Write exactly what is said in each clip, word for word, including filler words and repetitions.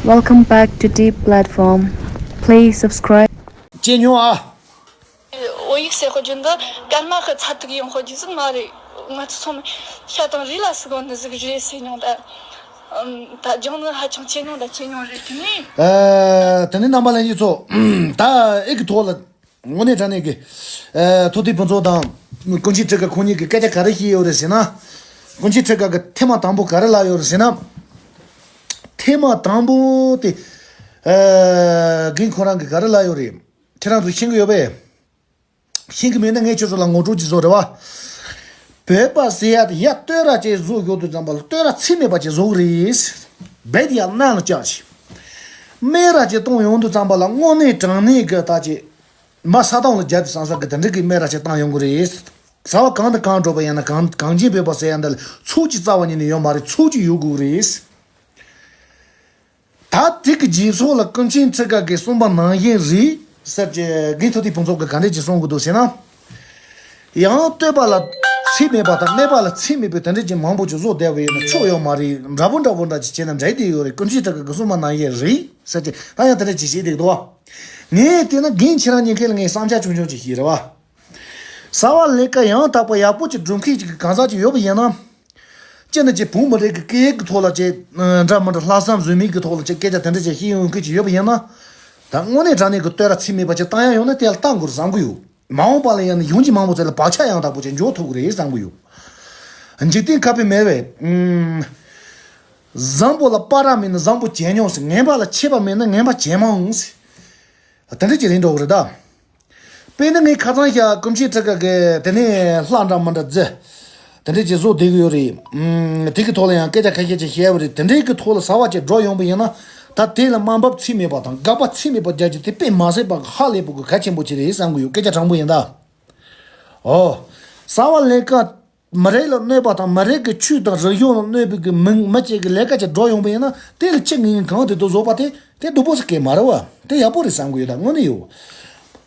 Welcome back to Deep Platform. Please subscribe. ཅེས་ཉོ་ཨ། བོད་ཡིག་ཟེར་དགོས་རྒྱུ་འདི་སྐར་མ་གི་ཚ་ཐིག་ཡོང་དགོས་རྒྱུ་ཟིག་མ་རེད། ང་ཚོ་ཚང་མས་ཤ་དང་རུས་ལ་ཟུག་གོ་ནི་ཟིག་རེད་ཟེར་མྱོང་ད། ཨམ། ད་སྦྱོང་ནི་ཧ་ཅང་ཆེ་མྱོང་ད་ཆེ་མྱོང་རེད། དེ་ནས། ཨ། དེ་ནས་རྣམ་པ་ལྷན་རྒྱས་ཚོ། ད་ཨེ་གི་ཐོག་ལ་དངོས་གནས་དྲང་གནས་ཀྱི། ཨ། ཐུབ་བསྟན་ཕུན་ཚོགས་དང་ཀུན་མཁྱེན་ཁྲི་ཀ་ཁོང་གཉིས་ཀྱིས་སྐད་ཆ་ག་རེ་བཤད་ཡོད་རེད་ཟེར་ན། ཀུན་མཁྱེན་ཁྲི་ཀ་གི་ཐེངས་མ་དང་པོ་ག་རེ་ལབ་ཡོད་རེད་ཟེར་ན། ཐེངས་མ་དང་པོ་དེ། ཨ། རྒན་ཁོ་རང་གིས་ག་རེ་ལབ་ཡོད་རེད། ཁྱེད་རང་ཚོ་ཤེས་ཀྱི་ཡོད་པས། ཤེས་ཀྱི་མེད་ན་ངས་ཁྱོད་ཚོ་ལ་ངོ་སྤྲོད་ཅིག་བཟོ་རེད་བ། བོད་པ་ཟེར་ཡ་དེ་ཡ་བསྟོད་ར་ཅིག་བཟོ་ཡོང་དུས་ཙམ་པ་ལ་བསྟོད་ར་ཚད་མེད་པ་ཅིག་བཟོ་གི་རེད། རྦད་དེ་ཡ་གནམ་ལ་བཅག་ཅིག་སྨད་ར་ཅིག་གཏོང་ཡོང་དུས་ཙམ་པ་ལ་དངོས་གནས་དྲང་གནས་ཀྱི་ད་ཅིག་མ་ས་དོང་ལ་རྒྱབ་དུས་སང་ས་གི་དེ་འདྲ་གི་སྨད་ར་ཅིག་བཏང་ཡོང་གི་རེད། རྩ་བ་གང་དང་གང་འགྲོ་བ་ཡིན་ན་གངས་གངས་ཅན་བོད་པ་ཟེར་ཡ་འདི་ལ་ཚོགས་ཀྱི་རྩ་བ་ཉིད་ནས་ཡོད་མ་རེད། ཚོགས་ཀྱི་ཡོད་དགོས་གི་རེད། ད་དེ་གི་རྗེས་ཕྱོགས་ལ་ཀུན་མཁྱེན་ཁྲི་ཀ་གིས་གསུངས་པ་ནང་བཞིན་རེད་ཟེར་གྱི་རྒན་ཐུབ་བསྟན་ཕུན་ཚོགས་ཀྱིས་ག་འདྲས་ཀྱིས་གསུང་གི་འདུག་ཟེར་ན། ཡང་བསྟོད་པ་ལ་ཚད་མེད་པ་དང་སྨད་པ་ལ་ཚད་མེད་པའི་དེ་འདྲས་ཀྱི་མང་པོ་ཅིག་བཟོ་བསྡད་པ་ཡིན་ན་ཆོག་ཡོད་མ་རེད། འདྲ་པོ་འདྲ་པོ་འདྲ་ཅིག་བྱས་ན་འགྲིག་བསྡད་ཡོད་རེད། ཀུན་མཁྱེན་ཁྲི་ཀ་གིས་གསུངས་པ་ནང་བཞིན་རེད་ཟེར་གྱི་ད་ཡང་དེ་འདྲས་ཅིག་བྱས་བསྡད་འདུག་བ། ངས་བལྟས་ན་རྒན་ཁྱེད་རང་ཉིད་ཁས་ལ་ངས་བསམ་འཆར་ཆུང་ཆུང་ཅིག་ཞིག་རེད་བ། གསར་བ་ལས་ཀ་ཡང་དག་པ་ཡག་པོ་ཅིག་སྒྲུབ་མཁན་ཅིག་གི་གང་ཟག་ཅིག་ཡོད་པ་ཡིན་ན། སྤྱིར་ན་ཅིག་བོད་མི་རིགས་ཀྱི་སྐད་ཡིག་གི་ཐོག་ལ་ཅིག་འདྲ་མི་འདྲ་ལྷག་བསམ་ཟོལ་མེད་ཀྱི་ཐོག་ལ་ཅིག་སྐད་ཆ་དེ་འདྲ་ཅིག་བཤད་ཡོང་མཁན་ཅིག་ཡོད་པ་ཡིན་ན། ད་དངོས་གནས་དྲང་གནས་ཀྱི་བསྟོད་ར་ཚད་མེད་པ་ཅིག་བཏང་ཡ་ཡོང་ན་དེ་ལ་བཏང་དགོས་རེད་བསམ་གྱི་ཡོད། མ་འོངས་པ་ལ་ཡང་ན་གཞུང་གི་མང་པོ་ཚོ་ལ་བག་ཆགས་ཡང་དག་པོ་ཅིག་འཇོག་ཐུབ་ཀྱི་རེད་བསམ་གྱི་ཡོད། འཇིག་རྟེན་ཁ་དཔེ་མེད་པས། ཨུམ། བཟང་པོ་ལ་པ་ར་མེད་ན་བཟང་པོ་བྱས་མྱོང་ཟེར། ངན་པ་ལ་ཆད་པ་མེད་ན་ངན་པ་བྱས་མ་འོང་ཟེར། དེ་འདྲ་ཅིག་རེད་འགྲོ་གི་རེད་ད། དཔེར་ན་ངས་ཁ་སང་ཞག་ཀུན་མཁྱེན་ཁྲི་ཀ་གིས་དེ་ནས་ལྷ་འདྲ་མི་འདྲ་རྫི། དེ་འདྲས་ཅིག་བཟོ་བསྡད་ཀྱི་ཡོད་རེད། ཨུམ། དེ་གི་ཐོག་ལ་ཡང་སྐད་ཆ་ཁ་ཤས་ཅིག་བཤད་པ་རེད། དེ་འདྲས་ཀྱི་ཐོག་ལ་གསར་བ་ཅིག་འགྲོ་ཡོང་པ་ཡིན་ན། ད་དེ་ལ་དམའ་འབེབས་ཚད་མེད་པ་དང་དགག་པ་ཚད་མེད་པ་རྒྱག་རྒྱུ་དེ་དཔེ་མ་སྲིད་པ་ཧ་ལས་པོ་གི་གལ་ཆེན་པོ་ཅིག་རེད་བསམ་གྱི་ཡོད། སྐད་ཆ་དྲང་པོ་ཡིན་ད། ཨོ། གསར་བ་ལས་ཀ་མི་རིགས་ལ་གནོད་པ་དང་མི་རིགས་ཀྱི་ཆོས་དང་རིག་གཞུང་ལ་གནོད་པའི་གི་མི་མི་གཅིག་གི་ལས་ཀ་ཅིག་འགྲོ་ཡོང་པ་ཡིན་ན། དེ་ལ་ཁྱི་ངན་གང་དེ་དུ་བཟོ་བ་དེ་དེ་སྡུག་པོ་ཟེར་གི་མ་རེད་བ། དེ་ཡག་པོ་རེད་བསམ་གི་ཡོད། ད་དངོས་གནས་ཡོད།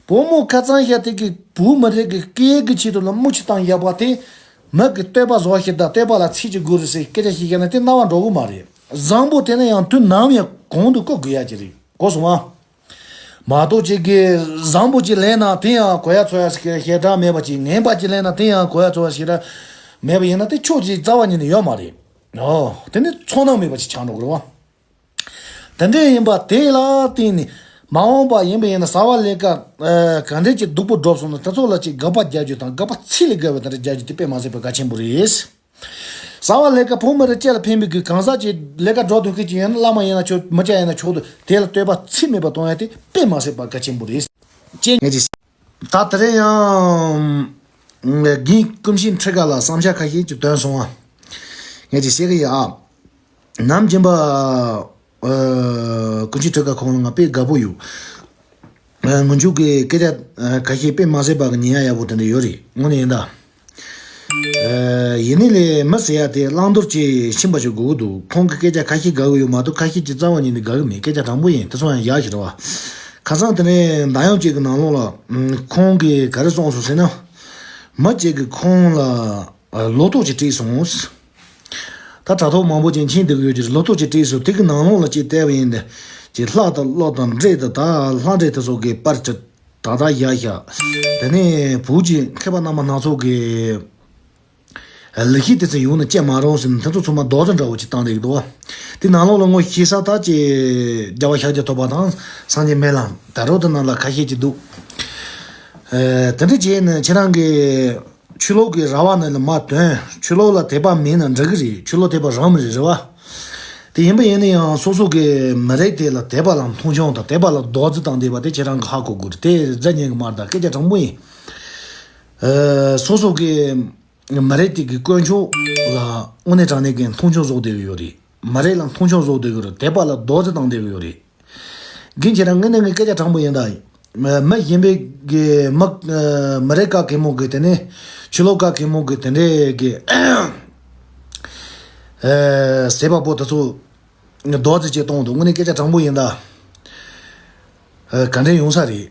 བུ་མོ་ཁ་ཚང་ཞིག་དེ་གི་བུ་མི་རིགས་ཀྱི་སྐད་ཀྱི་ཆེད་དུ་ལ་མུ་ཆི་བཏང་ཡག་པ་དེ། མི་གི་བསྟོད་པ་བཟོ་ཞིག་དང་བསྟོད་པ་ལ་ཚིག་ཅིག་དགོས་རེད་ཟེར་སྐད་ཆ་ཞིག་བཤད་ན་དེ་རྣ་བ་འགྲོ་གི་མ་རེད། བཟང་པོ་དེ་ནི་ཡང་དུས་ནམ་ཡང་གོང་དུ་བཀུར་དགོས་ཡ་ཅིག་རེད། གོ་སོང་ང་། མ་གཏོགས་ཅིག་གིས་བཟང་པོ་ཅིག་ལེན་ན་དེ་ཡང་གོ་ཡ་ཚོར་ཡ་ཞིག་ཞེ་དྲག་མེད་པ་ཅིག་ངན་པ་ཅིག་ལེན་ན་དེ་ཡང་གོ་ཡ་ཚོར་ཡ་ཞེ་དྲག་མེད་པ་ཡིན་ན་དེ་ཕྱོགས་ཅིག་རྩ་བ་ཉིད་ནས་ཡོད་མ་རེད། ཨོ། དེ་ནི་ཚོར་སྣང་མེད་པ་ཅིག་ཆགས་འགྲོ་གི་རེད་བ། དེ་འདྲ་ཡིན་པ་དེ་ལ་བརྟེན་ནས་མ་འོངས་པ་ཡིན་པ་ཡིན་ན་གསར་བ་ལས་ཀ་ཨ་ག་འདྲ་ཅིག་སྡུག་པོ་སྒྲུབ་སོང་ན་དེ་ཚོ་ལ་ཅིག་དགག་པ་རྒྱག་རྒྱུ་དང་དགག་པ་ཚིག་ལས་བརྒལ་བའི་དེ་འདྲ་རྒྱག་རྒྱུ་དེ་དཔེ་མ་སྲིད་པའི་གལ་ཆེན་པོ་རེད། གསར་བ་ལས་ཀ་བོད་མི་རིགས་སྤྱི་ལ་ཕན་པའི་གི་གང་ཟག་ཅིག་ལས་ཀ་འགྲོ་ཐུབ་མཁན་ཅིག་ཡོད་ན། བླ་མ་ཡིན་ན་ཆོག་མི་སྐྱ་ཡིན་ན་ཆོག་འདུག་དེ་ལ་བསྟོད་པ་ཚིག་མེད་པ་གཏོང་ཡ་དེ་དཔེ་མ་སྲིད་པ་གལ་ཆེན་པོ་རེད། ཅེས་ངས་ཅིག་ད་དེ་རིང་ཡང་རྒན་ཀུན་མཁྱེན་ཁྲི་ཀ་ལ་བསམ་འཆར་ཁ་ཤས་ཅིག་བཏོན་སོང་ཨ། ངས་ཅིག་བཤད་གི་ཡ་ཨ། ནམ་རྒྱུན་པ། ཨ། ཀུན་མཁྱེན་ཁྲི་ཀ་ཁོང་ལ་ང་དཔེ་དགའ་པོ་ཡོད། ཨ། ང་ཚོ་གི་སྐད་ཆ་ཨ་ཁ་ཤས་དཔེ་མ་སྲིད་པ་གི་ཉན་ཡ་ཡག་པོ་དེ་འདྲ་ཡོད་རེད། དངོས་གནས་ཡིན་ད། ཨ། ཡིན་ནའི་ལས་མི་ཟེར་ཡ་དེ་བླང་དོར་གྱི་ཤེས་པ་ཞིག་དགོས་ཀྱི་འདུག་ཁོང་གི་སྐད་ཆ་ཁ་ཤས་དགའ་གི་ཡོད་མ་གཏོགས་ཁ་ཤས་ཀྱི་རྩ་བ་ཉིད་ནས་དགའ་གི་མེད། སྐད་ཆ་དྲང་པོ་ཡིན། དེ་ཚོ་ཡང་ཡག་ཞིག་རེད་བ། ཁ་སང་དེ་ནས་འདམ་དབྱངས་ཅིག་གི་ནང་ལོགས་ལ་ཁོང་གིས་ག་རེ་གསུངས་སོང་ཟེར་ན། མི་གཅིག་གིས་ཁོང་ལ་ལོ་ཏོག་ཅིག་སྤྲད་སོང་། ད་དྲ་ཐོག་མང་པོ་ཅིག་མཁྱེན་བསྡད་ཀྱི་ཡོད་ཀྱི་རེད། ལོ་ཏོག་ཅིག་སྤྲད་སོང་། དེ་གི་ནང་ལོགས་ལ་ཅིག་བལྟས་པ་ཡིན་ཏེ། ཅིག་ལྷ་དང་ཀླུ་དང་འདྲེ་དང་ད་ལྷ་འདྲེ་དེ་ཚོ་གི་པར་ཅིག་ད་ད་བཞག་བཞག་དེ་ནས་བོད་ཀྱི་མཁས་པ་རྣམ་པ་སྣ་ཚོགས་ཀྱི་ལེགས་བཤད་དེ་ཚོ་ཡོང་ན་ཅི་མ་རུང་ཟེར་ནས་དེ་ཚོ་ཚང་མ་རྡོག་རྩ་འདྲ་བོ་ཅིག་བཏང་བསྡད་ཀྱི་འདུག་བ། དེ་ནང་ལོགས་ལ་ངོ་ཤེས་ས་ད་ཅིག་རྒྱལ་བ་ཤཱཀྱ་ཐུབ་པ་དང་སངས་རྒྱས་སྨོན་ལམ་ད་རུང་དེ་ནང་ལ་ཁ་ཤས་ཅིག་འདུག་ཨེ། དེ་འདྲ་བྱས་ནས་ཁྱེད་རང་གི་ཆོས་ལུགས་ཀྱི་ར་བ་ནང་ལ་མར་ཐོན། ཆོས་ལུགས་ལ་དད་པ་མེད་ན་འགྲིག་གི་རེད། ཆོས་ལུགས་དད་པ་རང་མི་རེད། རེད་བ། དེ་ཡིན་པ་ཡིན་ན་ཡང་སོ་སོ་གི་མི་རིགས་དེ་ལ་དད་པ་ལ་མཐོང་ཆུང་དང་དད་པ་ལ་རྡོག་རྫིས་བཏང་བསྡད་པ་དེ་ཁྱེད་རང་གིས་ཧ་གོ་དགོས་རེད། དེ་རྫིག་ཉན་གི་མ་རེད། ད་སྐད་ཆ་དྲང་པོ་ཡིན། ཨེ། སོ་སོ་གི་མི་རིགས་དེ་གི་དཀོན་མཆོག་ལ་དངོས་གནས་དྲང་གནས་ཀྱི་མཐོང་ཆུང་བཟོ་བསྡད་ཀྱི་ཡོད་རེད། མི་རིགས་ལ་མཐོང་ཆུང་བཟོ་བསྡད་ཀྱི་ཡོད་རེད། དད་པ་ལ་རྡོག་རྫིས་བཏང་བསྡད་ཀྱི་ཡོད་རེད། རྒན་ཁྱེད་རང་དངོས་གནས་ངའི་སྐད་ཆ་དྲང་པོ་ཡིན་ད། མི་གཞན་པའི་གི་མི་མི་རིགས་ག་གེ་མོ་གི་དེ་ནས་ཆོས་ལུགས་ག་གེ་མོ་གི་དེ་འདྲའི་གི་ཨེ་ཟེར་བ་པོ་དེ་ཚོ་རྡོག་རྫིས་བྱས་གཏོང་འདུག་དངོས་གནས་སྐད་ཆ་དྲང་པོ་ཡིན་ད། ཨེ་ག་འདྲ་ཡོང་ས་རེད།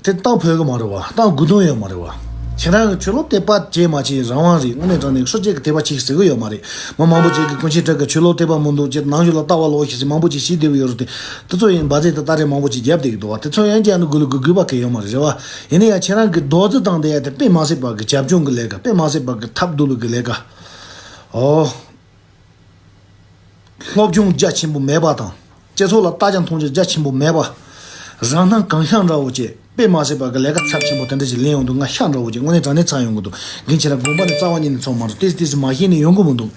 དེ་གཏོང་ཕོད་གི་མ་རེད་བ། གཏོང་དགོས་དོན་ཡོད་མ་རེད་བ། ཁྱེད་རང་གི་ཆོས་ལུགས་དད་པ་བྱེད་མ་བྱེད་རང་དབང་རེད། དངོས་གནས་དྲང་གནས་སུ་གཅིག་གི་དད་པ་བྱེད་ཟེར་གི་ཡོད་མ་རེད། མི་མང་པོ་ཅིག་གིས་ཀུན་མཁྱེན་བྲག་གི་ཆོས་ལུགས་དད་པ་མི་འདུག་ཅེས་ནང་ཆོས་ལ་ལྟ་བ་ལོག་ཤིག་ཟེར་མང་པོ་ཅིག་བྱེད་བསྡད་ཡོད་རེད་དེ། དེ་ཚོ་ཡིན་བ་ཟེར་ད་ལྟ་རེ་མང་པོ་ཅིག་རྒྱབ་བསྡད་ཀྱི་འདུག་བ། དེ་ཚོ་ཡང་ཅི་ཡང་དགོས་ལ་དགོས་དགོས་པ་གལ་ཡོད་མ་རེད། རེད་བ། ཡིན་ན་ཡང་ཁྱེད་རང་གི་རྡོག་རྫི་བཏང་བསྡད་ཡ་དེ་དཔེ་མ་སྲིད་པ་གི་བྱབ་ཆུང་གི་ལས་ཀ། དཔེ་མ་སྲིད་པ་གི་ཐབས་སྡུག་ལུག་གི་ལས་ཀ། ཨོ། སློབ་སྦྱོང་རྒྱ་ཆེན་པོ་མེད་པ་དང་། སྤྱི་ཚོགས་ལ་ལྟ་རྒྱ་མཐོང་རྒྱ་རྒྱ་ཆེན་པོ་མེད་པ། རང་སྣང་གང་ཤར་འདྲ་བོ་བྱས། དཔེ་མ་སྲིད་པ་གི་ལས་ཀ་ཚབས་ཆེན་པོ་དེ་འདྲ་ཞིག་ལེན་ཡོང་དུས་ང་ཤ་འདྲ་བོ་ཅིག་དངོས་གནས་དྲང་གནས་ཚ་ཡོང་གི་འདུག་རྒན་ཁྱེད་རང་དགོངས་པ་ནི་རྩ་བ་ཉིད་ནས་ཚོམས་མ་རེད། ཏོག་ཙམ་ཏོག་ཙམ་མ་ཤེས་ནས་ཡོང་གི་མི་འདུག་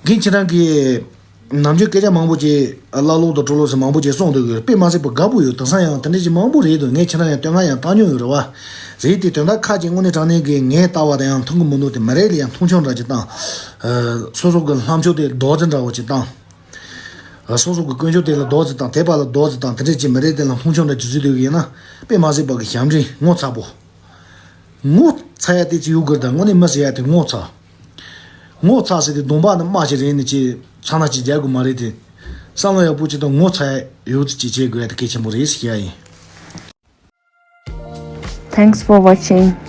རྒན་ཁྱེད་རང་གིས་ནམ་རྒྱུན་སྐད་ཆ་མང་པོ་ཅིག་བླ་ལོག་དང་གྲོ་ལོག་ཟེར་མང་པོ་ཅིག་གསུངས་འདུག་གི་དཔེ་མ་སྲིད་པ་དགའ་པོ་ཡོད། དེང་སང་ཡང་དེ་འདྲ་ཅིག་མང་པོ་རེད་འདུག་ངས་ཁྱེད་རང་ཡང་བསྟོད་བསྔགས་ཡང་བཏང་མྱོང་ཡོད་རེད་བ། རེད་དེ་དོན་དག་ཁ་ཅིག་དངོས་གནས་དྲང་གནས་ཀྱི་ངས་ལྟ་བ་དང་ཡང་མཐོང་གི་མི་འདུག་དེ་མི་རེད་ལ་ཡང་མཐོང་ཆུང་འདྲ་ཅིག་བཏང་། སོ་སོ་གི་ལྷམ་ཆོག་དེ་རྡོག་རྫི་འདྲ་བོ་ཅིག་བཏང་། སོ་སོ་གི་དཀོན་མཆོག་དེ་ལ་རྡོག་རྫི་བཏང་། དད་པ་ལ་རྡོག་རྫི་བཏང་། དེ་འདྲས་ཅིག་མི་རེད། དེ་ལ་མཐོང་ཆུང་འདྲ་ཅིག་བཟོས་འདུག་ཡིན་ན་དཔེ་མ་སྲིད་པ་གི་ཞབས་འདྲེན་ངོ་ཚ་པོ། ངོ་ཚ་ཡ་དེ་ཅིག་ཡོད་དགོས་ད་དངོས་གནས་མི་ཟེར་ཡ་དེ་ངོ་ཚ། ངོ་ཚ་ཟེར་དེ་གདོང་པ་ནི་དམར་ཞིག་རེད་ནི་ཅིག་ཚ་ན་ཅིག་རྒྱག་དགོས་མ་རེད་དེ། བསམ་བློ་ཡག་པོ་ཅིག་དང་ངོ་ཚ་ཡ་ཡོད་ཅིག་བྱེད་དགོས་ཡ་དེ་གལ་ཆེན་པོ་རེད་ཟེར་ཡ་ཡིན། Thanks for watching.